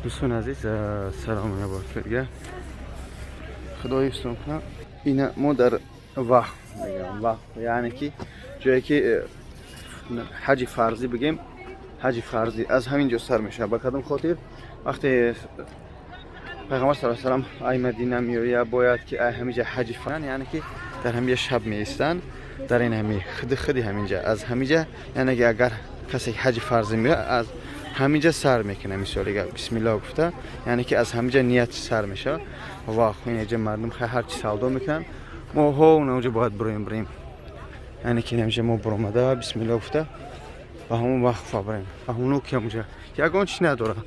Дӯстони азиз, салом бор дига, худо ҳифзтон кунад. Ина мо дар вақф мегӯям, вақф яъне ки ҷое ки ҳаҷи фарзӣ бигем, ҳаҷи фарзӣ аз ҳамин ҷо сар мешавад. Ба кадом хотир? Вақте пайғамбар са салам ай Мадина меояд, бояд ки ай ҳамиҷа ҳаҷи фарзӣ, яъне ки дар ҳамиҷа шаб меистанд, дар ин ҳами худи худи ҳаминҷа, аз ҳамиҷа, яъне ки агар касе ҳаҷи фарзӣ меояд, аз ҳаминҷа сар мекунад. Мисоли гап, бисмиллоҳ гуфта, яъне ки аз ҳаминҷа ният сар мешавад. Вақф инҷа мардум ҳар чи савдо мекунанд. Мо ҳо онҷа бояд бироем, яъне ки инамҷа мо биромада, бисмиллоҳ гуфта, ба ҳамон вақфа бирем. Ба ҳамоно ки ҳамонҷа ягон чи надорад,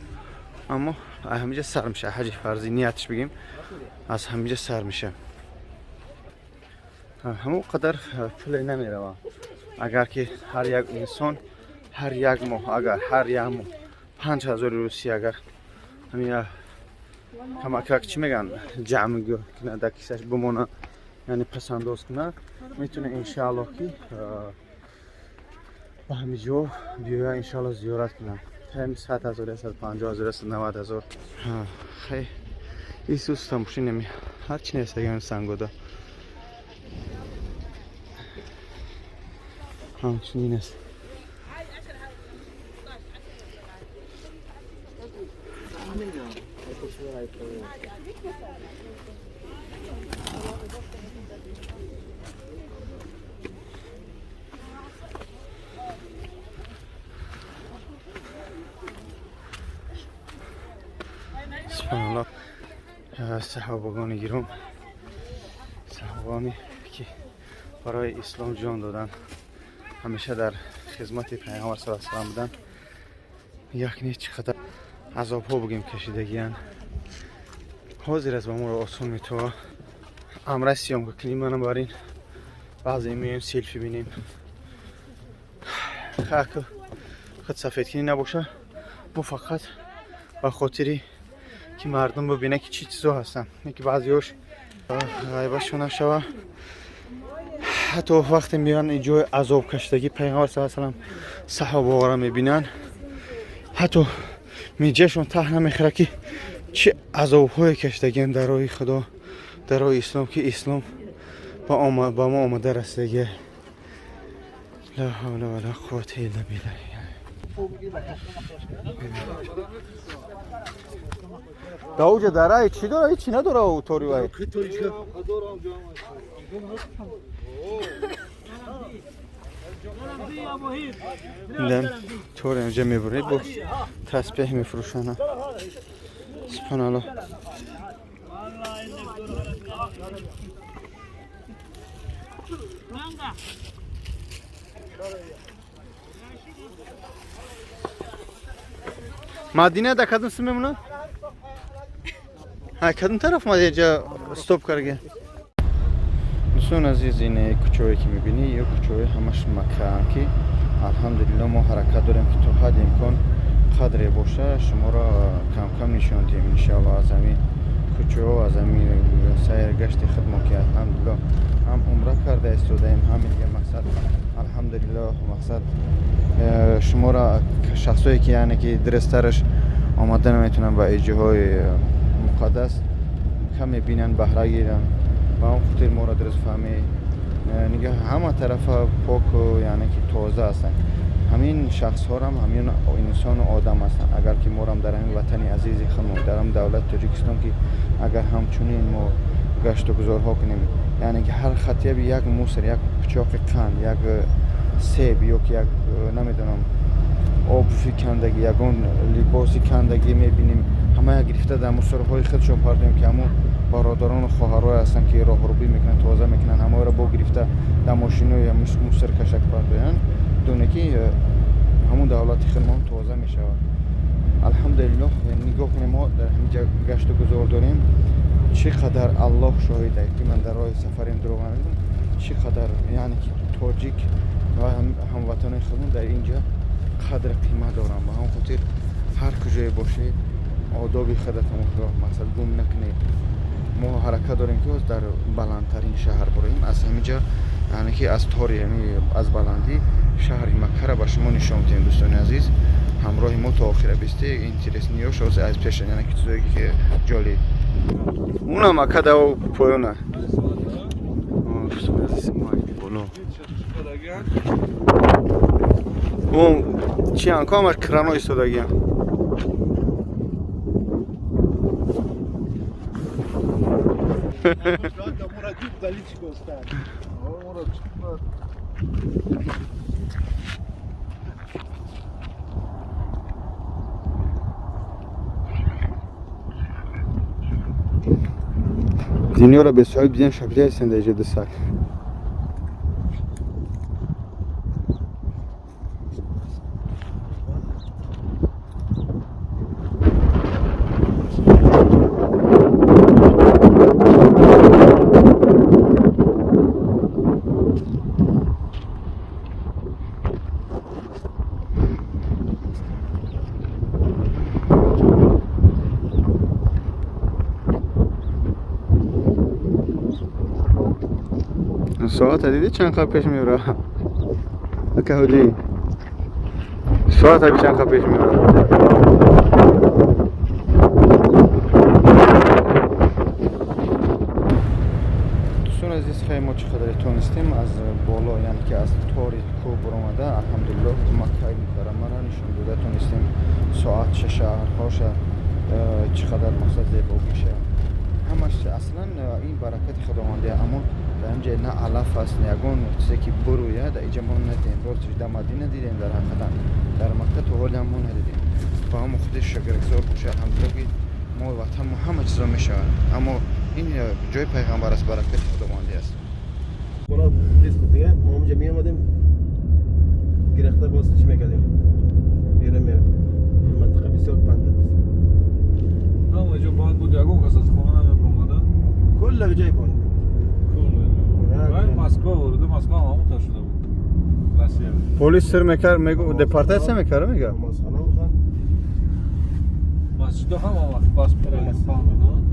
аммо аз ҳаминҷа сар мешавад ҳаҷи фарзӣ, ниятш бигем, аз ҳаминҷа сар мешавад. Ҳамон қадар пуле намеравад. Агар ки ҳар як инсон ҳар як моҳ, агар ҳар як моҳ 5000 русӣ, агар ҳамин камакак, чӣ мегӯянд, ҷамъ кунад, дар кисаш бимонад, яъне пасандоз кунад, метавонад иншааллоҳ ки ба ҳамин ҷо биёяд, иншааллоҳ зиёрат кунад. Ҳами 100 000, 150 000, 190 000. Хай, исус тамошинами ҳарчи нестагиам сангода ҳамчунин аст. Субҳаналлоҳ, саҳобагони гиром, саҳобагоне ки барои ислом ҷон доданд, ҳамеша дар хизмати пайғамбар са салам буданд, якне чӣ қадар азобҳо бигем кашидагиянд. Ҳозир аз ба моро осон метова амра съёмка кунем. Манам бар ин баъзе меоем, селфи бинем. Хаку худ сафедкунӣ набоша, мо фақат ба хотири ки мардум бибинад ки чӣ чизо ҳастанд, ки баъзеҳош ғайбашон нашава. Ҳатто вақте меоянд ин ҷои азоб кашидагӣ пайғамбар са салам, саҳобаҳоро мебинанд, ҳатто миҷашон таҳ намехӯрад ки чӣ азобҳое кашидагианд дар роҳи худо, дар роҳи ислом, ки ислом ба мо омада расидагия. Ла ҳавла вала қуввата илла биллаҳ. Даоҷа дарай чӣ дора? Ҳечи надора тори вай. Тори инҷа мебурӣ, бо тасбеҳ мефурӯшанд. Субҳаналлоҳ. Мадина да кадом су мемонад? Ҳа, кадом тараф мадина ҷа стоп карга? Дӯстон азиз, ин кӯчаҳое ки мебинӣ, ё кӯчаҳои ҳамаш Маккаанд, ки алҳамдулилло мо ҳаракат дорем ки то ҳадди имкон қадре боша шуморо камкам нишон диҳем, иншоалло, аз ҳамин кӯчаҳо, аз ҳамин сайргашти худмо, ки алҳамдулилло ҳам умра карда истодаем, ҳам дига мақсад, алҳамдулилло, мақсад шуморо, шахсое ки яъне ки дурусттараш омада наметавонанд ба иҷоҳои муқаддас, кам мебинанд, баҳра гиранд. Ба он хотир моро дуруст фаҳмӣ. Нигаҳ, ҳама тарафа поку, яъне ки тоза ҳастанд. Ҳамин шахсҳорам ҳамин инсону одам ҳастанд. Агар ки морам дар ҳамин ватани азизи худмон, дар ҳамин давлати Тоҷикистон, ки агар ҳамчунин мо гашту гузорҳо кунем, яъне ки ҳар хатияби як мусор, як пичоқи қанд, як себ ё ки як, намедонам, обуви кандагӣ, ягон либоси кандагӣ мебинем, ҳамая гирифта дар мусорҳои худшон партоем, ки ҳамон бародарону хоҳарое ҳастанд, ки роҳрубӣ мекунанд, тоза мекунанд, ҳамаро бо гирифта дар мошинои мусоркашак партоянд, доне ки ҳамон давлати худмон тоза мешавад, алҳамдулиллоҳ. Нигоҳ кунем, мо дар ҳамин ҷа гашту гузор дорем, чӣ қадар, Аллоҳ шоҳид, ки ман дар роҳи сафарем, дурӯғ намегӯям, чӣ қадар, яъне ки тоҷик ва ҳамватанои худмон дар ин ҷа қадр қимат доранд. Ба ҳамон хотир ҳар куҷое бошед, одоби худатонро, мақсад, гум накунед. Мо ҳаракат дорем ки дар баландтарин шаҳр бороем, аз ҳамин ҷа, яъне ки аз тори, аз баландӣ шаҳри Маккара ба шумо нишон диҳем, дӯстони азиз. Ҳамроҳи мо то охира бисти, интересный ёш ҳозир аз пеша, яъне ки чизое ки ҷолиб. Унам ака да поёна. Боло. Он чи ан камаш крано истодагиам. Дунёро бесоҳиб дидем, шабида ҳастем дар иҷо дусак. Соата дидӣ чанд қад пеш меёра? Ака ҳоҷӣ, соата чанд қад пеш меёра? Дӯстони азиз, хеле мо чӣ қадаре тонистем аз боло, яъне ки аз тори кӯҳ баромада, алҳамдулиллоҳ, Маккаи Мукаррамаро нишон дода тонистем. Соат шаҳрҳоша чӣ қадар мақсад зебогиша ҳамаш аслан ин баракати худованде. Аммо дар инҷа на алаф аст, на ягон чизе ки бурӯяд, дар инҷа мо надидем. Ростиш, дар Мадина дидем, дар ҳақиқатан дар Макка то ҳолиам мо надидем. Ба ҳамо худи шукргузор боша, алҳамдулиллоҳ, ки мо ватан мо ҳама чизо мешавад, аммо ин ҷои пайғамбар аст, баракати худовандӣ аст. بالا لیست بود دیگه. ما اونجا می اومدیم، گرفته باز چی میکردیم، بیرون میرفتیم. این منطقه بسیار بند بود. ҳама ҷо банд буд, ягон кас аз хона намебиромада. کل جای بند بود. Вай Москва ворида, Москва ҳам ҳамон шуда буд, Россия. Полис сир мекард, мегу депортатсия мекард, мега. намازхона بودن. Масҷидо ҳама вақт бас банд буд.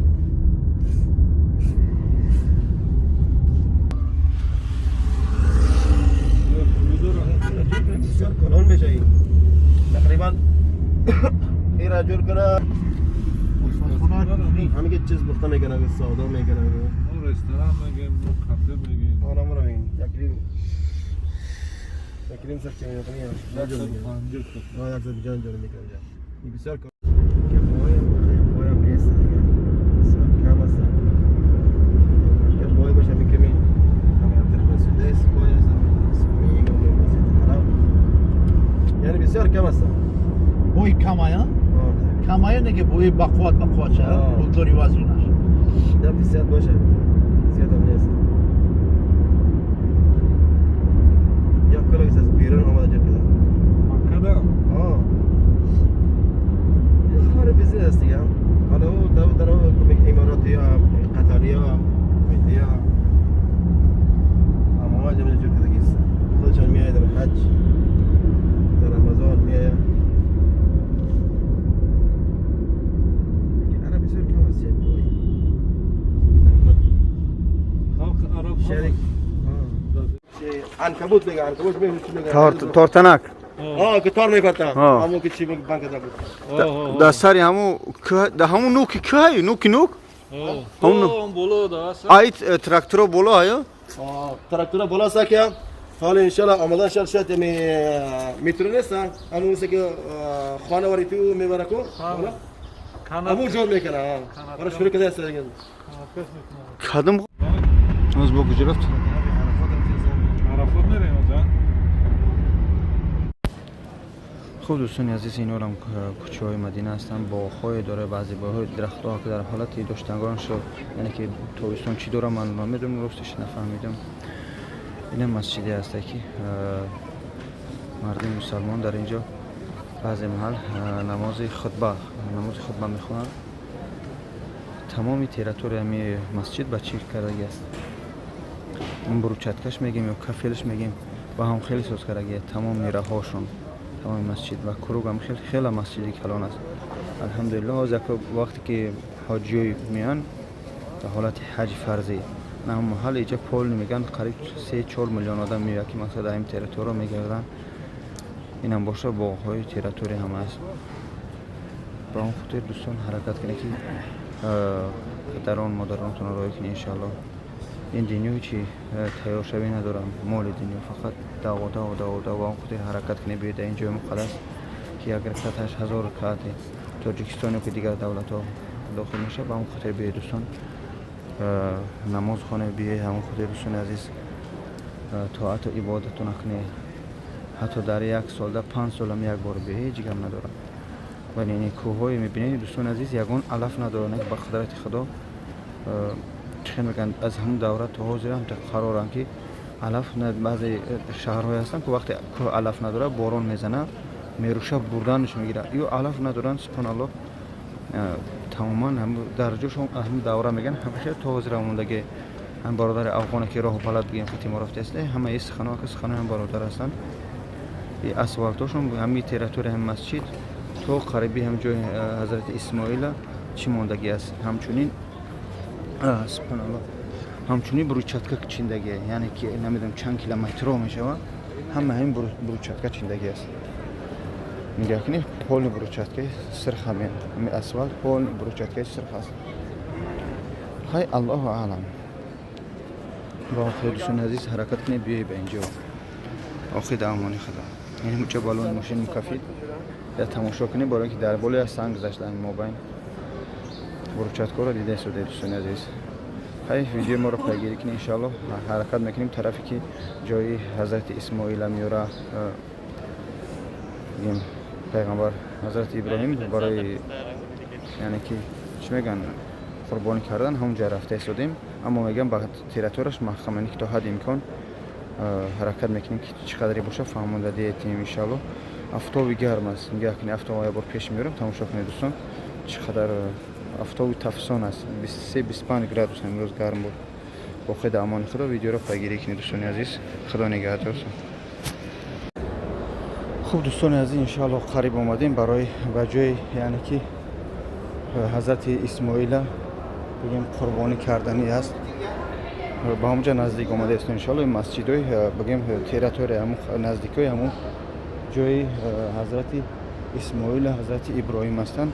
بسیار کلان میشه این، تقریبا این را جور کنه، همه که چیز بخته میکنه، سودا میکنه. رستوران میگیم، کافه میگیم. آره، ما رو میگیم یکریم سر چه میکنی؟ 150. آه، 150 جور میکنه. این بسیار که پای پای نیست دیگه، بسیار کم است. اگر پای باشه میکمی همه هم طرف سودیس پای است، می حرام، یعنی بسیار کم است. بوی کمایا کمایا نه که بوی بقوت بقوت شه بوداری وزنش. ده زیاد باشه، زیاد هم نیست. یک کلو از بیرون آمده جور کرده. مکه. آه، این کار business است دیگه. حالا او در اماراتی ها، قطری ها، کویتی ها، اما ما جور کرده خودشان میآید در حج، در رمضان میآید. عرب بسیار کم است. خلق عرب. شریک عنکبوت میگه، عنکبوت میگه، چی میگه؟ تортанак. آه، که تار میپرتن. همون که چی میگه، بانک در بود. дар сари ҳамун дар ҳамун нуки кӯҳаю нуки нук. ҳамун боло да аст. Ай, тракторо боло аю. تراکتور بالا است که حالا انشالله آمدن شاید شاید می میترو نیست، همون مثل که خانه وری تو میبره کو همون جور میکنه، برای شروع کرده است دیگه. Кадом аз бо куҷо рафт? Арафот мерем оза. Хуб, дӯстони азиз, инорам кӯчаҳои Мадина ҳастанд. Боғҳое дора, баъзе боғҳои дарахтҳо ки дар ҳолати доштангоншо, яъне ки тобистон чӣ дора, ман намедонам, ростиш нафаҳмидам. Ина масҷиде ҳаста ки мардуми мусалмон дар инҷо баъзе маҳал намози хутба мехонанд. Тамоми территориями масҷид ба чӣ кардагӣ аст, брусчаткаш мегем ё кафелш мегем, ба ҳам хеле соз кардагӣ тамоми раҳошон, тамоми масҷид ва круг ҳам хеле хеле масҷиди калон аст, алҳамдулиллоҳ. Ҳозир вақте ки ҳоҷиёй меянд дар ҳолати ҳаҷи фарзӣ, на маҳал иҷа пол меган, қариб 3-4 миллион одам меояд, ки масалан дар ин территория мегарданд. Инам боша боғҳои территория ҳама аст. Ба он хотир, дӯстон, ҳаракат кунед, ки падарон, модаронтонро роҳӣ кунед, иншааллоҳ. Ин дунё ҳечи тайёршавӣ надорам, моли дунё фақат дағо дағо дағо дағо. Ба он хотир ҳаракат кунед, биёед дар ин ҷои муқаддас, ки як ракаташ 1000 ракати Тоҷикистон ё ки дигар давлатҳо дохил мешавад. Ба он хотир биёед, дӯстон, намоз хонед, биёед. Ҳамон хотир, дӯстони азиз, тоату ибодатона кунед. Ҳатто дар як сол, дар 5 солам як бор биёед, ҳеҷ гап надорам. Вале ин кӯҳҳое мебинед, дӯстони азиз, ягон алаф надоранд, ба қудрати Худо. Чӣ мегӯянд, аз ҳамун давра то ҳозир ҳам қароранд, ки алаф. Баъзе шаҳрҳое ҳастанд, ки вақте кӯҳ алаф надорад, борон мезанад, мерӯша, бурданаш мегирад. Ё алаф надоранд, субҳоналлоҳ, тамоман дар ҷошон ҳамун давра мегӯянд, ҳамеша то ҳозир мондаги. Ҳам бародари афғоне, ки роҳу балад бигем, хати мо рафтааст, ҳамаи суханҳо ки суханои ҳам бародар ҳастанд. Асфалтошон ҳамин территория, ҳам масҷид то қариби ҳам ҷои ҳазрати Исмоила чӣ мондагӣ аст. Ҳамчунин, субҳоналлоҳ, ҳамчунин брусчатка чиндагӣ, яъне ки намедонам чанд километро мешавад, ҳама ҳамин брусчатка чиндагӣ аст. Нигоҳ кунед, полный брусчаткаи сирх, ҳамин асфалт полный брусчаткаи сирх аст. Хай, Аллоҳу аълам. Ба охир, дӯстони азиз, ҳаракат кунед, биёед ба инҷо. Охир, дар амони Худо. Ин муча балони мошин мукафид я тамошо кунед, барои ки дар болои санг гузашта мобайн брусчаткаро дида истодаед, дӯстони азиз. Хай, видеои моро пайгирӣ кунед, иншоаллоҳ. Ҳаракат мекунем тарафе, ки ҷои ҳазрати Исмоила меёра, бигем, пайғамбар ҳазрати Иброҳим барои, яъне ки чӣ мегӯянд, қурбонӣ кардан, ҳамон ҷа рафта истодем. Аммо мегӯям, ба территорияш маҳкам, яъне ки то ҳадди имкон ҳаракат мекунем, ки чӣ қадре боша, фаҳмонда диетем, иншоаллоҳ. Афтоби гарм аст, нигоҳ кунед, афтоб як бор пеш меорам, тамошо кунед, дӯстон, чӣ қадар афтоби тафсон аст. 23, 25 градус имрӯз гарм буд. Боқӣ дар амони Худо, видеоро пайгирӣ кунед, дӯстони азиз. Худо нигаҳдорсон. Хуб, дӯстони азиз, иншоаллоҳ, қариб омадем барои ба ҷои, яъне ки ҳазрати Исмоила, бигем, қурбонӣ карданӣ аст. Ба ҳамонҷа наздик омада истем, иншоаллоҳ. Масҷидои, бигем, территория ҳамун наздикои ҳамун ҷои ҳазрати Исмоила, ҳазрати Иброҳим ҳастанд.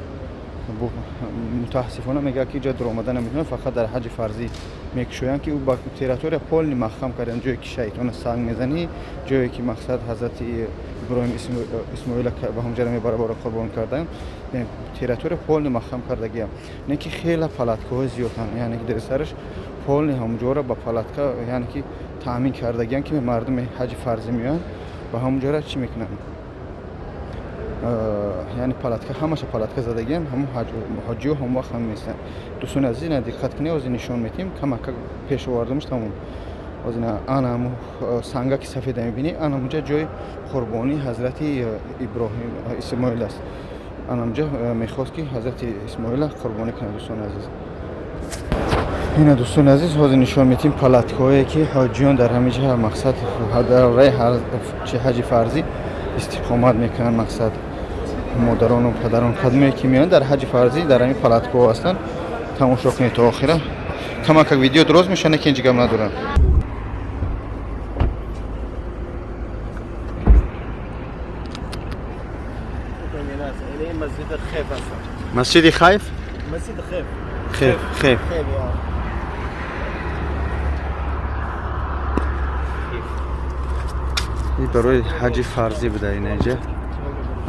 Мутаассифона, мегӯяд, ки ҷо дуромада наметавонад, фақат дар ҳаҷи фарзӣ мекушоянд, ки ӯ ба территория полный маҳкам карданд. Ҷое ки шайтона санг мезанӣ, ҷое ки мақсад ҳазрати Иброҳим Исмоила ба ҳамҷара мебара бора қурбон кардан, территория полный маҳкам кардагиам. Не ки хела палаткаҳои зиёданд, яъне ки дар сараш полный ҳамҷора ба палатка, яъне ки таъмин кардагиам, ки мардуми ҳаҷи фарзӣ меоянд, ба ҳамонҷора чӣ мекунанд, яъне палатка, ҳамаша палатка задагиам, ҳамон ҳоҷиҳо ҳамон вақт ҳам местанд. Дӯстони азиз, ина диққат кунед, ҳозир нишон медиҳем, камака пеш овардамш, тамом. Ҳозир ана ҳамун сангаки сафеда мебинӣ, ана ҳамунҷа ҷои қурбонии ҳазрати Иброҳим, Исмоил аст. Ана ҳамунҷа мехост, ки ҳазрати Исмоила қурбонӣ кунад. Дӯстони азиз, ина, дӯстони азиз, ҳозир нишон медиҳем палаткаҳое, ки ҳоҷиён дар ҳамин ҷа, мақсад, давраи ҳаҷи фарзӣ истиқомат мекунанд. Мақсад, модарону падарон кадоме ки меоянд дар ҳаҷи фарзӣ, дар ҳамин палаткаҳо ҳастанд. Тамошо кунед то охира. Камакак видео дроз мешавад, ки инҷа гап надорам. مسجد خیف است. مسجد خیف. مسجد خیف. خیف، خیف. خیف. یا ин барои ҳаҷи фарзӣ буда. Ина инҷа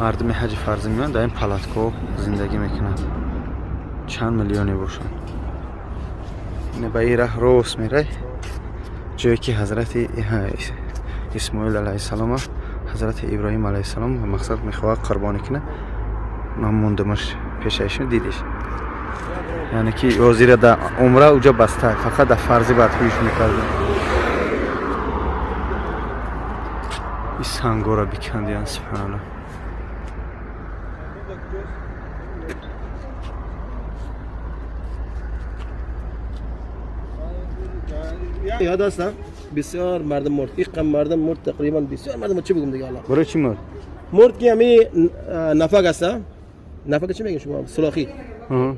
мардуми ҳаҷи фарзӣ меоянд, дар ин палаткаҳо зиндагӣ мекунанд, чанд миллионе бошанд. Ина ба ин раҳ рост мерай, ҷое ки ҳазрати Исмоил алайҳиссалома ҳазрати Иброҳим алайҳиссалом, мақсад, мехоҳад қурбонӣ кунад. Ман мондамаш пешаишон, дидиш, яъне ки ҳозира дар умра уҷа баста, фақат дар фарзӣ баъд ҳуш мекардем. Ин сангора бикандиян, субҳаналлоҳ. یاد است بسیار مردم مرد، این مردم مرد، تقریبا بسیار مردم مرد. چی بگم دیگه حالا؟ برای چی مرد؟ مرد که همی نفق است. نفق چی میگن شما؟ سوراخی.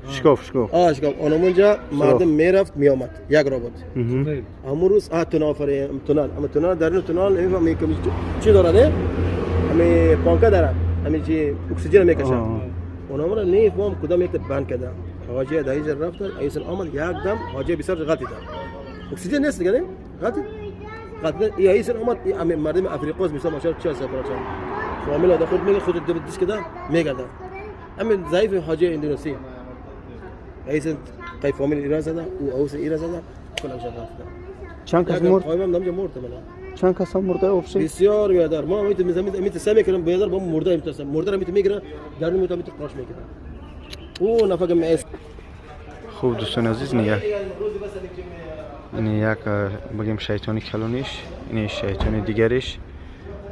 شکاف، شکاف. آه، شکاف. آن اونجا مردم میرفت میآمد، یک راه بود. امروز تونل، آفرین، تونل. اما تونل، در این تونل نمیفهمی که چی داره. همی پانکه داره، همی چی اکسیژن میکشه. اونها را نمیفهم کدام یک بند کرده. حاجی در اینجا رفتن، ایسن آمد یک دم حاجی بسیار غلطی داد. اکسیژن نیست دیگه، نه؟ غلطی؟ غلطی. ای ایسن آمد، ای امی مردم افریقاست مثلا ماشاءالله چه سفر چند. فامیل ده خود میگه خود دو دیس کده میگرده. امی ضعیف حاجی اندونزی. ایسن قی فامیل ایران زده، او اوس ایران زده، کلام شد رفته. چند کس مرد؟ قایم نمیشه مرد ملا. چند کس هم مرده افشه؟ بسیار بیادر ما میت میزنیم میت سه میکنم بیادر با مرده میترسم مرده رو میت میگیره در میت میت قاش میکنه او نفقه می. Хуб, дӯстони азиз, ин як бигем шайтони калониш, ин шайтони дигариш,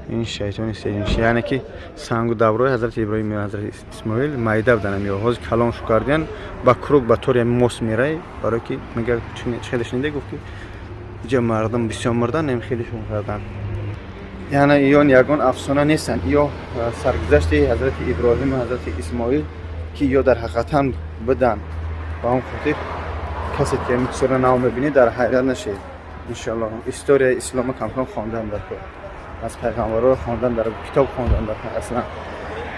ин шайтони сеюмиш, яъне ки сангу даврои ҳазрати Иброҳим ё ҳазрати Исмоил майда будан. Ё ҳозир калон шу кардиян ба круг ба тори ҳами мост мерай, барое ки мега хеле шунида гуфт ки иҷа мардум бисёр мурдан, нем хелешон кардан. Яъне иён ягон афсона нестанд, ё саргузашти ҳазрати Иброҳиму ҳазрати Исмоил ки ё дар ҳақиқатан буданд. Ба он хотир касе ки ҳамин чизро нав мебинед, дар ҳайрат нашед. Иншаллоҳ, историяи ислома камкам хондан дар кор, аз пайғамбарро хондан дар китоб хондан дар кор. Аслан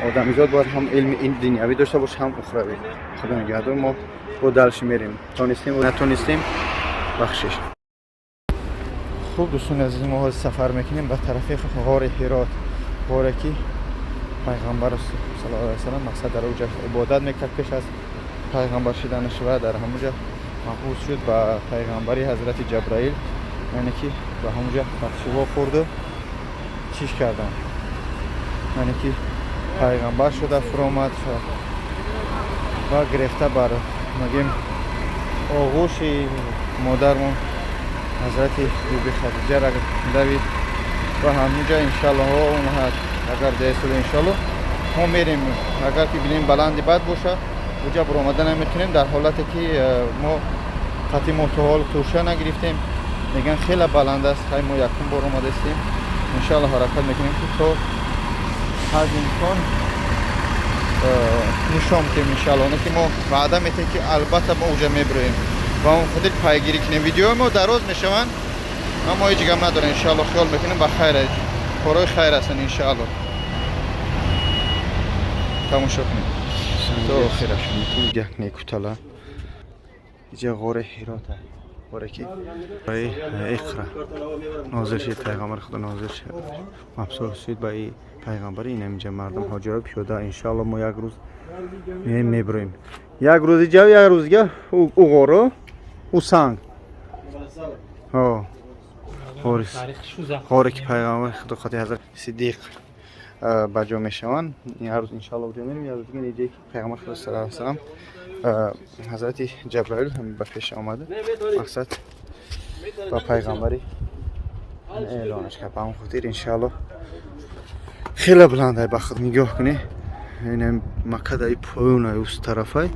одамизод бояд ҳам илми ин дунявӣ дошта боша, ҳам ухравӣ. Худо нигаҳдор, мо бо дальше мерем, тонистем, натонистем, бахшиш. Хуб, дӯстони азиз, мо ҳозир сафар мекунем ба тарафи ғори Ҳирот, ғоре ки пайғамбар саллаллоҳу алайҳи васаллам мақсад дар оҷа ибодат мекард пеш аз пайғамбар шиданаш ва дар ҳамуҷа мабус шуд ба пайғамбари ҳазрати Ҷабраил, яъне ки ба ҳамуҷа фатшиво хӯрду чиш кардан, яъне ки пайғамбар шуда фуромад ва гирефта бар магем оғӯши модармон ҳазрати Биби Хадиҷара давид ва ҳамуҷа. Иншаллоҳ, агар деҳсуда, иншаллоҳ, мо мерем. Агар ки бинем баланди бад боша, уҷа буромада наметунем. Дар ҳолате ки мо қатъи мо то ҳол туша нагирифтем, мегӯян хеле баланд аст. Ҳай, мо якум бор омадаистем, иншаллоҳ, ҳаракат мекунем ки то ҳадди имкон нишон бидем, иншаллоҳ. Не ки мо ваъда метем ки албатта мо уҷа мебироем. Ба он хотир пайгирӣ кунем, видеои мо дароз мешаванд, аммо ҳеҷ гап надорем. Иншаллоҳ, хиёл мекунем ба хайр, корҳои хайр ҳастанд, иншаллоҳ. Тамошо кунем то охираш. Як некутала иҷа ғори Ҳирота, ғоре ки барои Иқра нозил шид, пайғамбари Худо нозил шид, мабсур шид ба и пайғамбари. Ин инҷа мардум ҳоҷиро пиёда. Иншаллоҳ, мо як рӯз меоем, мебироем, як рӯзи ҷав, як рӯз дига ӯ ғоро, ӯ санг, ғоре ки пайғамбари Худо қати ҳазрат Сиддиқ ба ҷо мешаванд. Ҳар рӯз, иншаллоҳ, ҷо мерем. Як рӯз дига иҷае ки пайғамбар Худо саллаллоҳу алайҳи васаллам ҳазрати Ҷабраил ҳам ба пеш омада, мақсад ба пайғамбари эълонаш кард. Ба он хотир, иншаллоҳ, хеле баландай. Ба худ нигоҳ кунӣ, ин Макка дар поёнай, ус тарафай.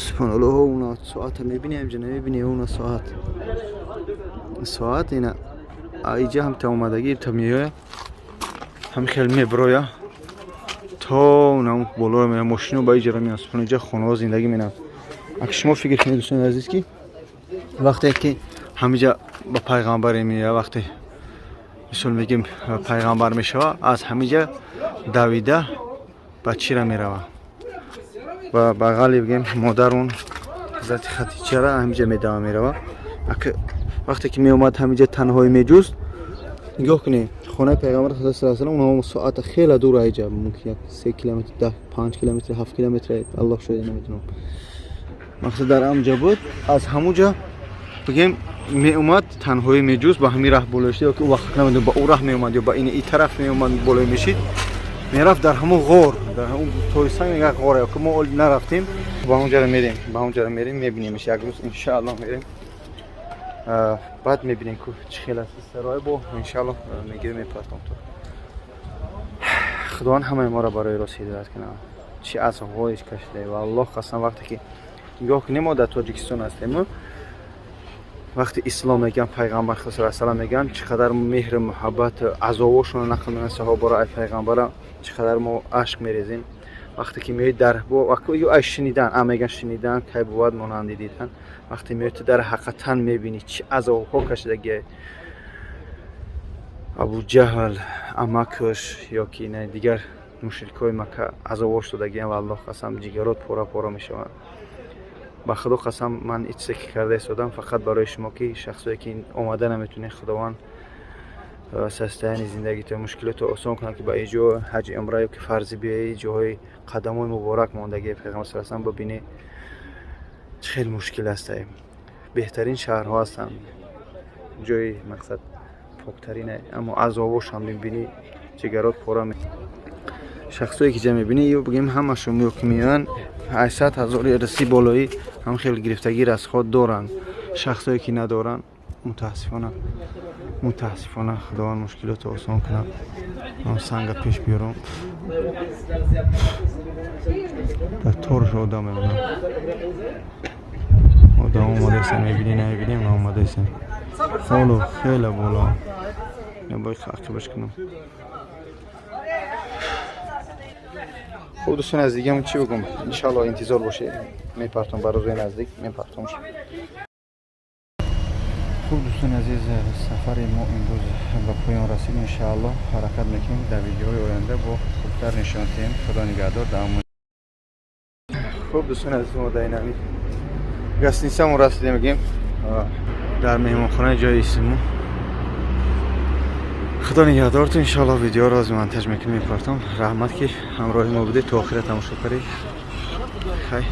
Субҳаналлоҳ, уна соата мебини, ҳамҷа намебини, уна соат, соат ина иҷа ҳам та омадагӣ та меоя, ҳам хел меброя то унам болоро мера, мошино ба иҷара меян. Субҳан, иҷа хонаҳо зиндагӣ менам. Аки шумо фикр кунед, дӯстони азиз, ки вақте ки ҳамиҷа ба пайғамбаре меоя, вақте мисол мегем пайғамбар мешава, аз ҳамиҷа давида ба чира мерава, ба бағали бигем модарун ҳазрати Хадиҷара ҳамиҷа медава мерава. Вақте ки меомад, ҳамиҷа танҳоӣ меҷуст. Нигоҳ кунед, хонаи пайғамбар Худо саллаллоҳу алайҳи васаллам онҳо соата хеле дур аиҷа, мумкин як 3 километр, 10, 5 километр, 7 километр, аллоҳ шоҳида, намедонам. Мақсад дар амҷа буд, аз ҳамуҷа бигем меомад, танҳоӣ меҷуст, ба ҳамин раҳ боло шид, ё ки ӯ вақт намедонам, ба ӯ раҳ меомад ё ба ин и тараф меомад, боло мешид, мерафт дар ҳамон ғор, дар ҳамон тоисан як ғор, ё ки мо нарафтем ба онҷара, мерем ба онҷара, мерем, мебинемш як рӯз, иншааллоҳ, мерем, баъд мебинем ку чӣ хел аст сарои бо, иншааллоҳ, мегирем, мепартом. То Худованд ҳамаи моро барои рост ҳидоят кунад. Чӣ азобҳоеш кашидаем, ва Аллоҳ қасам, вақте ки нигоҳ кунем, мо дар Тоҷикистон ҳастем, вақте ислом мегӯян, пайғамбар саллаллоҳу алайҳи мегӯян, чӣ қадар меҳру муҳаббат, азобошонро нақл мекунанд саҳобаро ай пайғамбара, чӣ қадар мо ашк мерезем. Вақте ки меои дар ай шунидан, а мегӯян, шунидан кай бувад монанди дидан. Вақте меои, ту дар ҳақиқатан мебинӣ, чӣ азобҳо кашидагиай. Абуҷаҳл амакаш ё ки ина дигар мушрикҳои Макка азобош додагиам, валлоҳ қасам, ҷигарот пора пора мешаванд. Ба Худо қасам, ман ин чизе ки карда истодам, фақат барои шумо, ки шахсое ки омада наметунед, Худованд состояние зиндагито, мушкилото осон кунад, ки ба ин ҷо ҳаҷи умра ё ки фарзӣ биёи, ҷоҳои қадамҳои муборак мондагии Пайғамбар саллаллоҳу алайҳи васаллам бибинӣ. Чӣ хеле мушкил аст. Беҳтарин шаҳрҳо ҳастанд, ҷои мақсад поктарине, аммо азобошам мебинӣ, ҷигарот пора. Шахсое ки ҷа мебинӣ, ё бигем ҳамашон ё ки меоянд, 800 ҳазори русӣ болоӣ ҳам хеле гирифтагӣ расход доранд. Шахсое ки надоранд, мутаассифона, мутаассифона, Худованд мушкилото осон кунад. Ман санга пеш биёрам, дар торш одам мемонам. Одам омадаистан, мебинӣ, намебинӣ, ман омадаистан. Ҳоло хеле боло бояд ақибаш кунам. Хуб, дӯстони аз дигам, чӣ бигӯм? Иншалло, интизор бошед, мепартом, ба рӯзои наздик мепартомш. Хуб, дӯстони азиз, сафари мо имрӯз ба поён расид. Иншаалло, ҳаракат мекунем, дар видеоҳои оянда бо хубтар нишон диҳем. Худо нигаҳдор. Хуб, дӯстони азиз, мо дар инами гостиницамон расидем, мегем, дар меҳмонхонаи ҷои истимо. Худо нигаҳдортон. Иншоалло, видеоро аз монтаж мекунем, мепартом. Раҳмат, ки ҳамроҳи мо будед, то охира тамошо кардед. Хай.